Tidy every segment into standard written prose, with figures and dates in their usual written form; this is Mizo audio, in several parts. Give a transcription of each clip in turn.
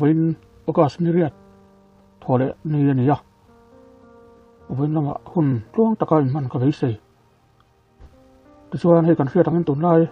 Vawiin August ni riat thaw leh ni a ni a, vawiin lamah hun tluang taka inhman ka beisei. Tichuan hei kan hriat angin tunlai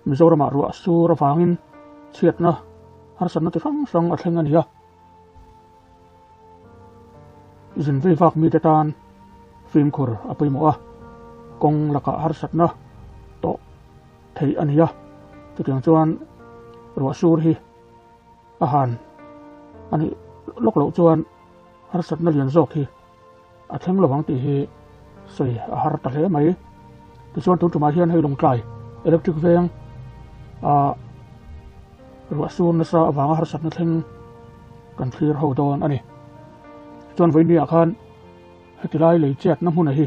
Mizoramah ruah sur avangin chhiatna harsatna ti hrang hrang a thleng a ni a. Zin vei vak mite tan fimkhur a pawimawh a, kawng lakah harsatna tawh theih a ni a, chutiang chuan ruah sur hi a han a nih lawk loh chuan harsatna lian zawk hi a thleng lo ang tih hi sawi a har ta hle mai. Tichuan tun tumah hian hei Lawngtlai electric veng ah ruah sur nasa avanga harsatna thleng kan thlir ho dawn a ni. Chuan vawinia khan heti lai lei chetna hmuna hi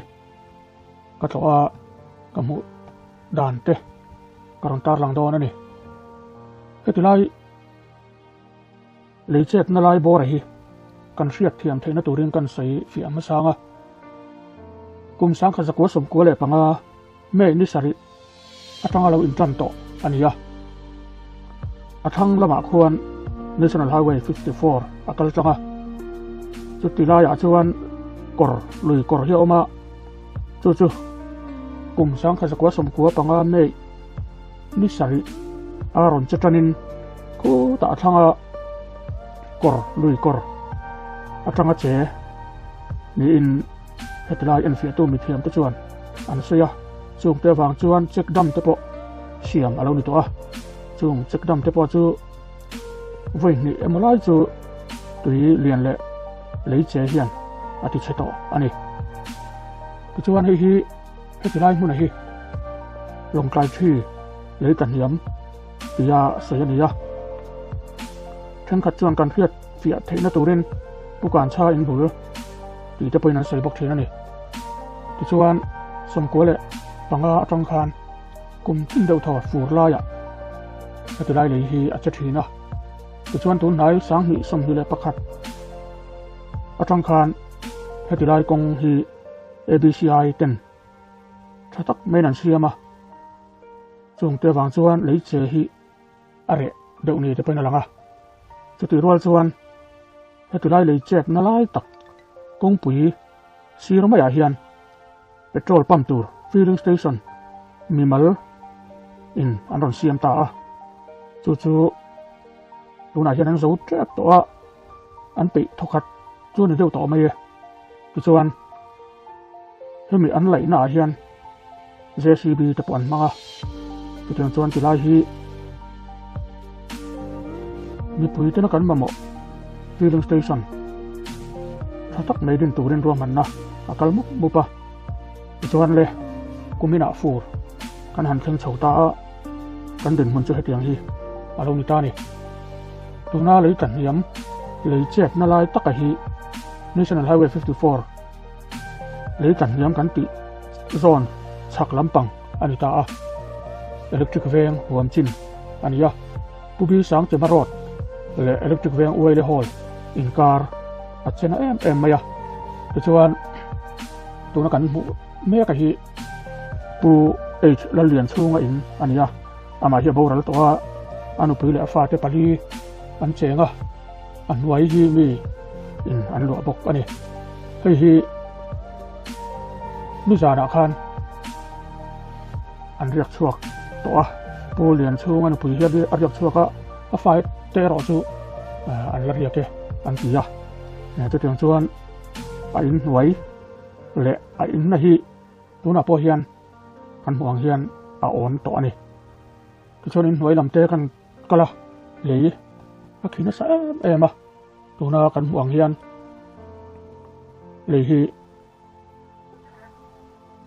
ka tlawh a ka hmuh dan te ka rawn tarlang dawn a ni. Heti lai Lei chetna lai bawra hi kan hriat thiam theihna turin kan sawi fiah hmasang a. Kum sangkhat zakua sawmkua leh panga May ni sarih atanga lo intan tawh a ni a. A thlang lamah khuan National Highway 54 a kal tlang a. Chuti laiah chuan kawr lui kawr hi a awm a, chu chu kum sangkhat zakua sawmkua panga May ni sarih a rawn che tanin khutah a thlanga kawr lui kawr atanga che niin heti lai enfiahtu mithiam te chuan an sawi a, chung te avang chuan check dam te pawh siam a lo ni tawh a, chung check dam te pawh chu vawi hnih emaw lai chu tui lian leh lei che hian a ti chhe tawh a ni. Tichuan hei hi Heti lai hmuna hi Lawngtlai thi lei ta hniam tia sawi a ni a. Thenkhat chuan kan hriat fiah theihna turin Pu Kanchha in bul tih te pawhin an sawi bawk thin a ni. Tichuan Sawmkua leh panga atang khan kum tin deuh thaw fur laiah heti lai lei hi a che thin a. Tichuan tunhnai sanghnih 21 atang khan heti lai kawng hi ABCI ten tha tak maiin an siam a, chungte avang chuan lei che hi a reh deuh ni te pawhin a lang a, chutih rual chuan heti lai lei chetna lai tak kawngpui sir maiah hian petrol pump tur filling station mimal in an rawn siam ta a, chu chu tunah hian an zo tep tawh a, an peih thawkhat chu a ni deuh tawh mai e. Tichuan, hemi an laihna ah hian JCB te pawh an hmang a, chutiang chuan tilai hi mipui tena kan mamawh filling station tha tak mai din turin ruahmanna a kal mup mup a, tichuan le kuminah fur kan han thleng chho ta a, kan dinhmun chu hetiang hi a lo ni ta a ni. Tuna lei tla hniam lei chetna lai taka hi National Highway 54 lei tla hniam kan tih zawn chhak lampang a ni ta a, Electric Veng huam chin a ni a, Pu Bi Sangchema Road leh Electric Veng Uaile Hall inkar a chena em em mai a, tichuan tuna kan hmuh mek a hi Pu H Lallian chhunga in a ni a, amah hi a boral tawh a, a nupui leh a fate pali an cheng a. A hnuai hi mi in an luah bawk a ni. Hei hi nizanah khan an riak chhuak tawh a, Pu Lianchhunga nupui hi a riak chhuak a, a fai te erawh chu an la riak e an ti a. Chutiang chuan a in hnuai leh a inna hi tunah pawh hian kan hmuh ang hian a awn tawh a ni. Tichuan in hnuai lam te kan kal a, lei a khi nasa em em a, tuna kan hmuh ang hian lei hi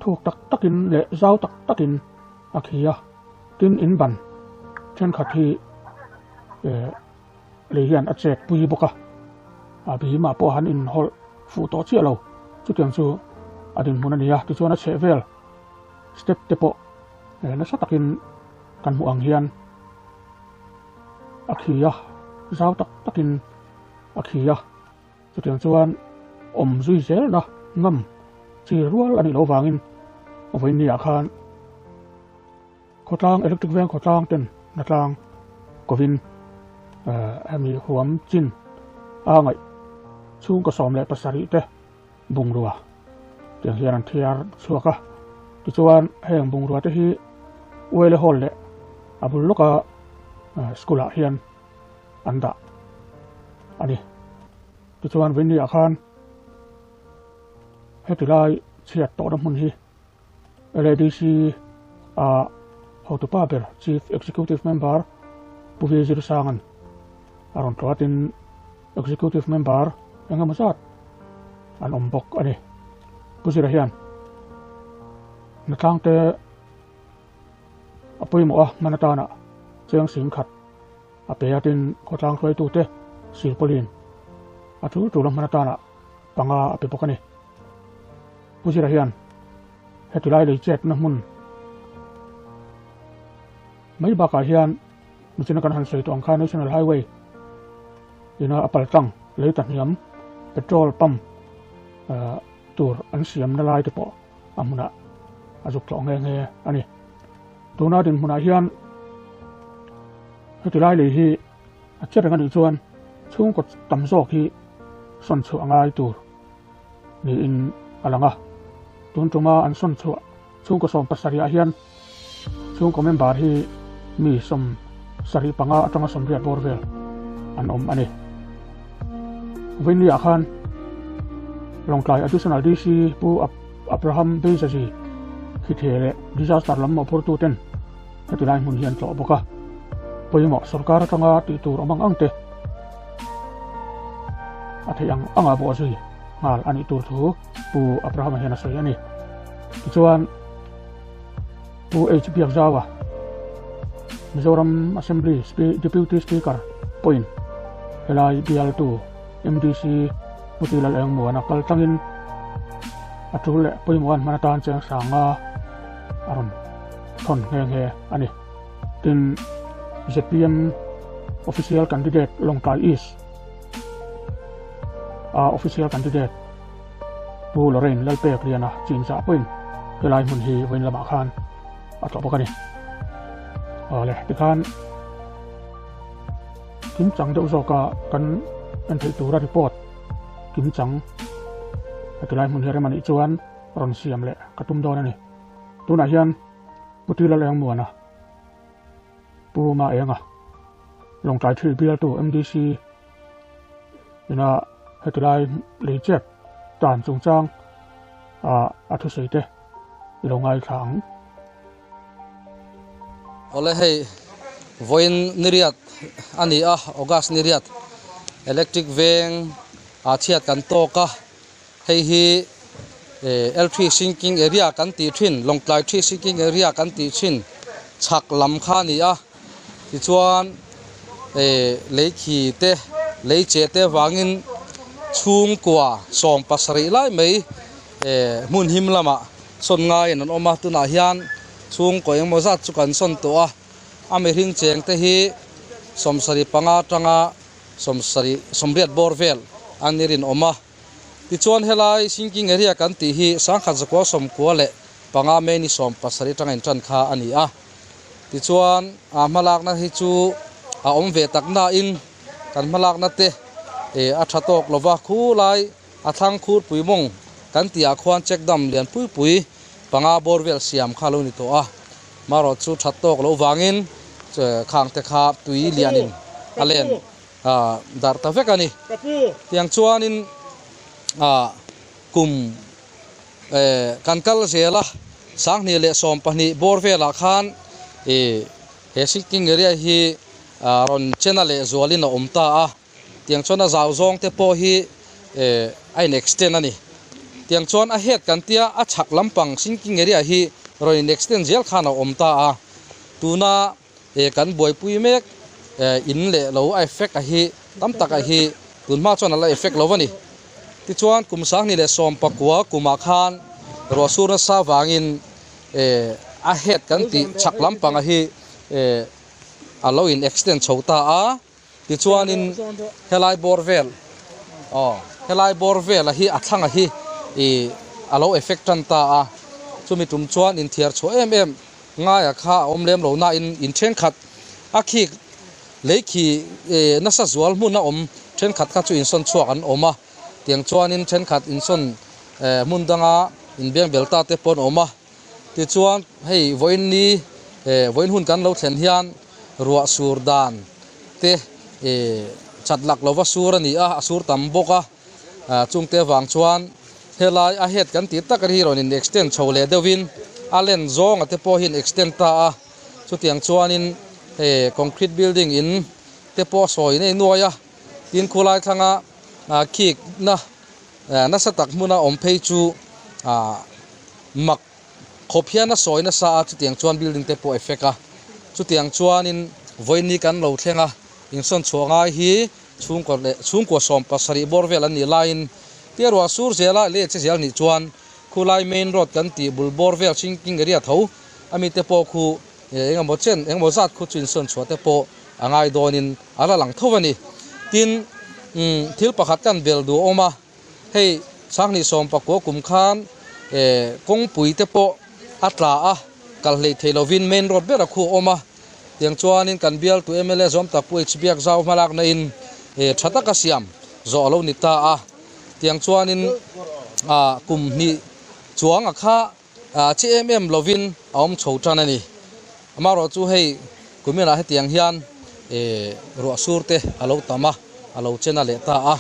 thuk tak takin leh zau tak takin a khi a, tin in ban thenkhat hi eh lei hian a chet pui bawk a, a bimah pawh han inhawlh fuh tawh chiah lo, chutiang chu a dinhmun a ni a, tichuan a chheh vel step te pawh nasa takin Kan hmuh ang hian a khi a, zau tak takin a khi a, chutiang chuan awm zui zelna ngam chi rual a nih loh vangin vawiinniah khan khawtlang electric veng khawtlang ten hnatlang kovin Hemi huam chin a ngaih chhungkaw 17 te bungrua tiang hian an thiar chhuak a. Tichuan heng bungrua te hi Uele Hall leh a bul lawka school ah hian an dah a ni. Tichuan Vinny ah khan heti lai chhiat tawhna hmun hi LADC a hotupa ber Chief Executive Member Pu V Zirsanga'n a rawn tlawtin Executive Member engemaw zat an awm bawk a ni. Pu Zira hian hnatlangte a pawimawh a hman atana cheng sing khat a pe a tin khawtlang hruaitute silpawlin a tul tul a hman atana panga a pe bawk a ni. Pu Zira hian heti lai lei chetna hmun mai bakah hian michina kan han sawi tawh ang khan National Highway ina a paltlang lei ta hniam petrol pump tur an siamna lai te pawh a hmunah a zuk tlawh nghe nghe a ni. Tuna dinhmunah hian heti lai lei hi a che reng a nih chuan chhungkaw tam zawk hi sawn chhuah a ngai tur niin a lang a. Tun tuma an sawn chhuah chhungkaw 70 ah hian chhungkaw member hi mi 75 atanga 80 bawr vel an awm a ni. Vawiinliah khan Lawngtlai Additional DC Pu Abraham Beizazi Khithe leh Disaster lam mawhphurtu ten heti lai hmun hi an tlawh bawk a. Pawimawh sorkar atanga tih tur awm ang ang te a theih ang anga bawh zui nghal a nih tur thu Pu Abraham-a hian a sawi a ni. Tichuan Pu H Biakzaua Mizoram Assembly Deputy Speaker pawhin helai bialtu MDC Pu Ti Lal Engmuana kal tlangin a tul leh pawimawh an hman atan cheng sanga a rawn thawn nghe nghe a ni. Tin, zpm Official Candidate Lawngtlai East a Official Candidate Pu Lorraine Lalpek Liana chinzah pawhin helai hmun hi vawiin lamah khan a tlawh bawk a ni. Awle, tikhan kimchang deuh zawka kan en theih tura report kimchang hetilai hmun hi rem anih chuan rawn siam leh ka tum dawn a ni. Tunah hian Pu Tila Lengmuana, Pu Maenga, Lawngtlai Thil bialtu MDC ina hetilai lei chet tan chungchang a thusawi te i lo ngaithla ang. Awle hei vawiin niriat a ni a, August niriat electric veng ah chhiat kan tawk a, hei hi L three sinking area kan tih thin Lawngtlai three sinking area kan tih thin chhak lam kha a ni a, tichuan lei khi te lei che te vangin chhungkua 70 lai mai hmun him lamah sawn ngaiin an awm a tunah hian chhungkaw engemaw zat chu kan sawn tawh a a mihring cheng te hi 75 atanga 78 bawr vel an ni rinawm a tichuan helai sinking area kan tih hi 1995 May ni 17 atanga intan kha a ni a tichuan a hmalakna hi chu a awm ve tak na in kan hmalakna te a tha tawk lova khulai a thlang khur pui mawng kan tih ah khuan check dam lian pui pui panga bawr vel siam kha lo ni tawh a marawh chu that tawk lo vangin khang te kha tui lianin a len darh ta vek a ni tiang chuanin kum kan kal zel a 2012 bawr velah khan he sinking area hi rawn chena leh zualin a awm ta a tiang chuan a zau zawng te pawh hi a in extend a ni tiang chuan a head kan tia a chhak lampang sinking area hi rawn in extend zel khan a awm ta a tuna kan buaipui mek in leh lo a effect a hi tam tak a hi tunhma chuan a la effect lo a ni tichuan kum 2019 kumah khan ruah sur nasa vangin a head kan tih chhak lampang a hi a lo in extend chho ta a tichuanin helai bawr vel helai bawr vel a hi a thlanga hi a lo effect tan ta a chumi tum chuan inthiar chhuah em em ngaia kha a awm lem lo na in in thenkhat a khik Lei khi nasa zual hmun a awm thenkhat kha chu insawn chhuak an awm a, tiang chuanin thenkhat insawn hmun danga inbeng bel ta te pawh an awm a. Tichuan hei vawiin ni vawiin hun kan lo thlen hian ruah sur dan te chat lak lova sur a ni a, a sur tam bawk a. Chungte avang chuan helai a head kan tih tak hi rawn in extend chho leh deuhin a len zawnga te pawh hi in extend ta a, chutiang chuanin hei concrete building in te pawh a sawi nei nuai a, tin khulai thlanga khik na nasa tak hmuna awm phei chu mak Khawp hian a sawi nasa a, chutiang chuan building te pawh effect a, chutiang chuanin vawiin kan lo thleng a, insawn chhuah ngai hi chhungkaw leh chhungkua 70 bawr vel an nih laiin tia ruah sur zela leh che zel nih chuan khulai main road kan tih bul bawr vel sinking area tho a mite pawh khu engemaw chen engemaw zat khu chu insawn chhuah te pawh a ngai dawnin a la lang tho a ni. Tin, thil pakhat kan bel duh awm a. Hei 2019 kum khan kawngpui te pawh a tla a, kal hleih theih lovin main road ber a khu a awm a, tiang chuanin kan bialtu mla zawm tak Pu H Biak Zau hmalakna in tha taka siam zawh a lo ni ta a, tiang chuanin kum hnih chuang a kha Chi em em lovin a awm chho tan a ni. Amaherawhchu hei kuminah hetiang hian ruah sur te a lo tam a, a lo chen a leh ta a.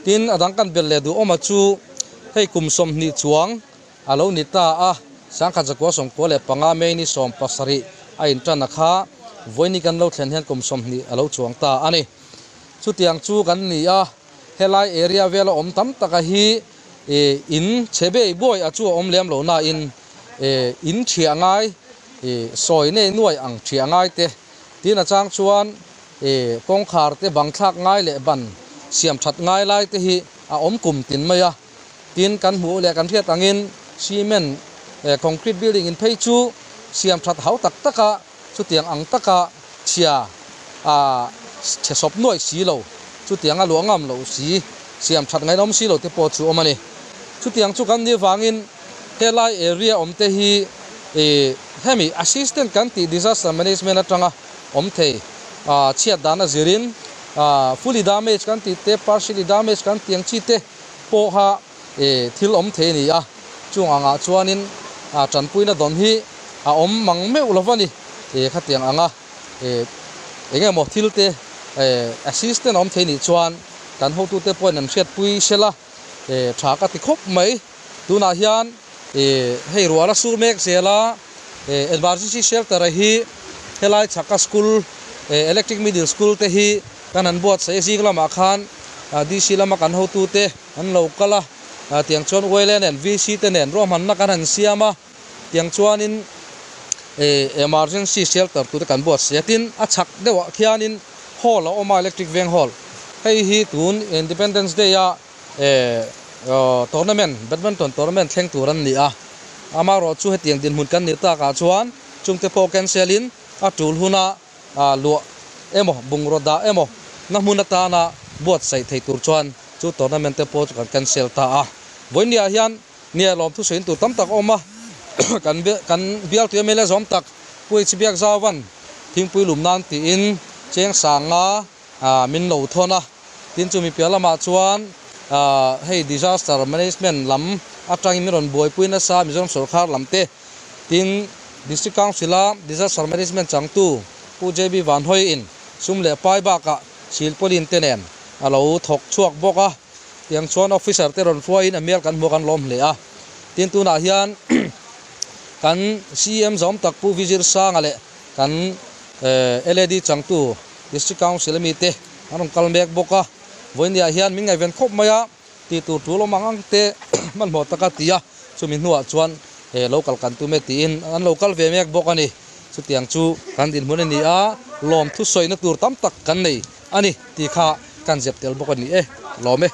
Tin, a dang kan belh leh duh awma chu hei kum 20 chuang a lo ni ta a, 1995 May ni 17 a intan a kha, vawiin kan lo thlen hian kum 20 a lo chuang ta a ni. Chutiang chu kan ni a, helai area vela awm tam taka hi In chhe bei buai a chu a awm lem lo nain in thiah ngai sawi nei nuai ang thiah ngai te tin a chang chuan kawngkhar te bang thlak ngai leh ban siam that ngai lai te hi a awm kum tin mai a, tin kan hmuh leh kan hriat angin cement concrete building in phei chu siam that hau tak tak a chutiang ang taka chhia a chhe sawp nuaih si lo, chutiang a luah ngam loh si, siam that ngainawm si lo te pawh chu awm a ni. Chutiang chu kan nih vangin helai area awm te hi ih hemi assistant kan tih disaster management atanga awm thei chhiat dan a zirin fully damage kan tih te partially damage kan tih ang chi te pawha thil awm thei a ni a, chung angah chuanin tanpuina dawn hi a awm mang meuh lo va ni. Khatiang anga eng emaw thil te assistant a awm thei nih chuan kan hotute pawhin an hriatpui sela tha ka ti khawp mai. Tunah hian hei rual a sur mek zel a, emergency shelter a hi helai chhaka school electric middle school te hi kan han buatsaih a, zing lamah khan DC lama kan hotute An lo kal a, tiang chuan Uaile nen VC te nen ruahmanna kan han siam a, tiang chuanin emergency shelter tute kan buatsaih a, tin a chhak deuhah khianin hall a awm a, electric veng hall, hei hi tun Independence Day a tournament, badminton tournament thleng tur an ni a, amaherawh chu hetiang dinhmun kan nih takah chuan chungte pawh cancel in a tul huna luah emaw bungraw dah emaw na hmun atana buatsaih thei tur chuan chu tournament te pawh chu kan cancel ta a. Vawinia hian nia lawm thusawiin tur tam tak a awm a, kan kan bialtu mla zawm tak Pu H Biak Zauvan thingpui lum nan tiin cheng sanga min lo thawn a, tin chu mi piah lamah chuan hei disaster management lam atangin min rawn buaipui nasa Mizoram sawrkar lam te. Tin, District Council-a Disaster Management changtu Pu JB Vanhawi-in sum leh pai bakah silpawlin te nen a lo thawk chhuak bawk a, tiang chuan officer te rawn hruaiin a hmel kan hmuh kan lawm hle a. Tin, tunah hian kan CM zawm tak Pu Vizir Sanga leh kan LAD changtu District Council ami te an rawn kal mek bawk a, vawinia hian min ngaihven khawp mai a. Tih tur tul awm ang ang te hmanhmawh taka ti a, chumi hnuah chuan he lo kal kan tum e tiin an lo kal ve mek bawk a ni. Chutiang chu kan dinhmun a ni a, lawmthu sawina tur tam tak kan nei a ni tih kha kan zep tel bawk a ni e, lawm e.